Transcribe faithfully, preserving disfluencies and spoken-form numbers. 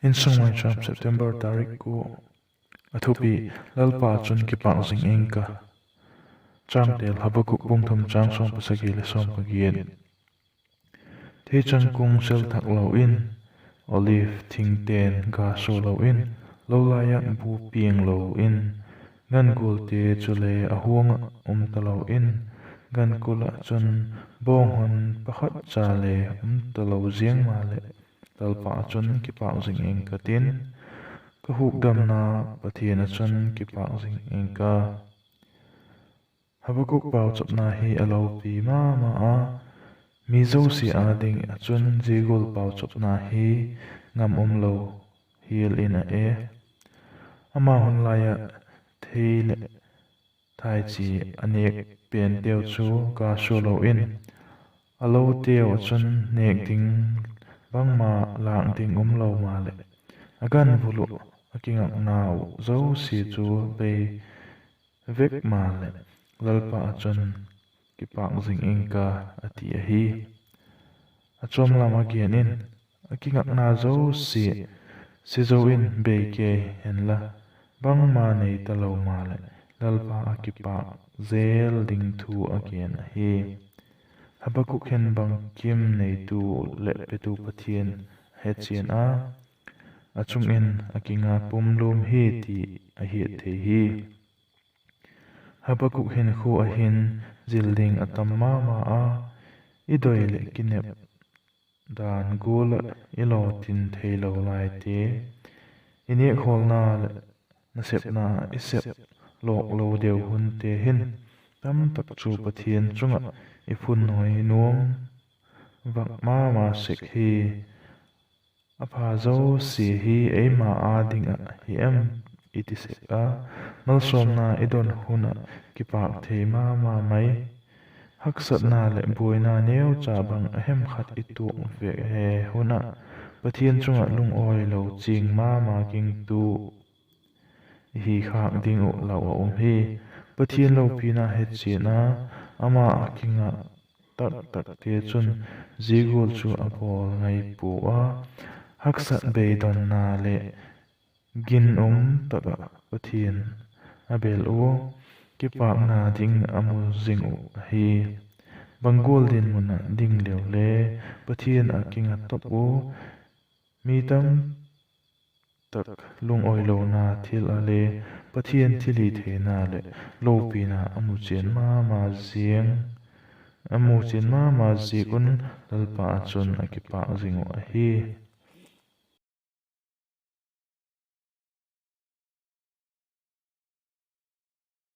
Insung Maicham, September tarik kua. A thupi: Lalpa chun kipâk zing ing ka. Changtel: Habakuk bung thum, chang sawm pasagi leh sawm pagiat. Theichang kung sel thak lo in, olive thingte'n ga sua lo in, lo lai ah bu piang lo in, gan gualte chule a huang ah um talo in, gan kul ah chun bawng hun pakhat cha le um talo ziang maleh, Lalpa ah chun kipâk zing ing ka tin, ka hukdamna Pathian ah chun kipâk zing ing ka. Habakuk pauchapna hi a lopi ma ma a, mi zosia â ding ah chun zia gual pauchapna hi ngam um lo hial in a e. Ama hun lai ah thei leh thaichi a nêk penteu chu ga sua lo in, a loteu ah chun nêk ding bangma lâk ding um lo maleh, a gan vul uh, a kingakna uh zosia chu bei vek maleh, Lalpa ah chun kipâk zing ing ka, a ti ahi. A chuam lam a gen in, a kingakna zosia si zo in bei kei henla, bangma nei talo maleh, Lalpa ah kipâk zel ding thu a gen ahi. Habakuk hin bangkim neitu leh petu Pathian a hechian a, a chung in a kinga pumlum hi ti a hiat thei hi. Habakuk hinkhua ah hin zil ding a tam ma ma a, i doi leh kinep dan gual ah i lawtin theilo laite, i nêkhawlna leh nasepna i sep lawk lo deu hunte hin, tamtak chu Pathian chung ah i phunnawi nuam vak ma ma sek hi. A pha zosia hi eima â ding ah hi em, i ti sek a, malsawmna i don hun ah kipâk thei ma ma mai. Haksatna leh buaina neucha bang a hem khat i tuak ve hun ah, Pathian chung ah lungawi lo ching ma ma gingtu i hi khâk ding uh lau a um hi. Pathian lopina hechian a, ama a kinga tak takte chun zia gual chu a bawl ngai pua a, haksat beidonna leh ginum tak ah Pathian a bel ua, kipâkna ding a mu zing uh ahi. Bang gual dinmun ah ding leu le Pathian a kinga top ua, mi tam tak lungawilona thil ah le Pathian thilhitheina leh lopina a mu chian ma ma ziak, a mu chian ma ma ziak un Lalpa ah chun a kipâk zing uh ahi.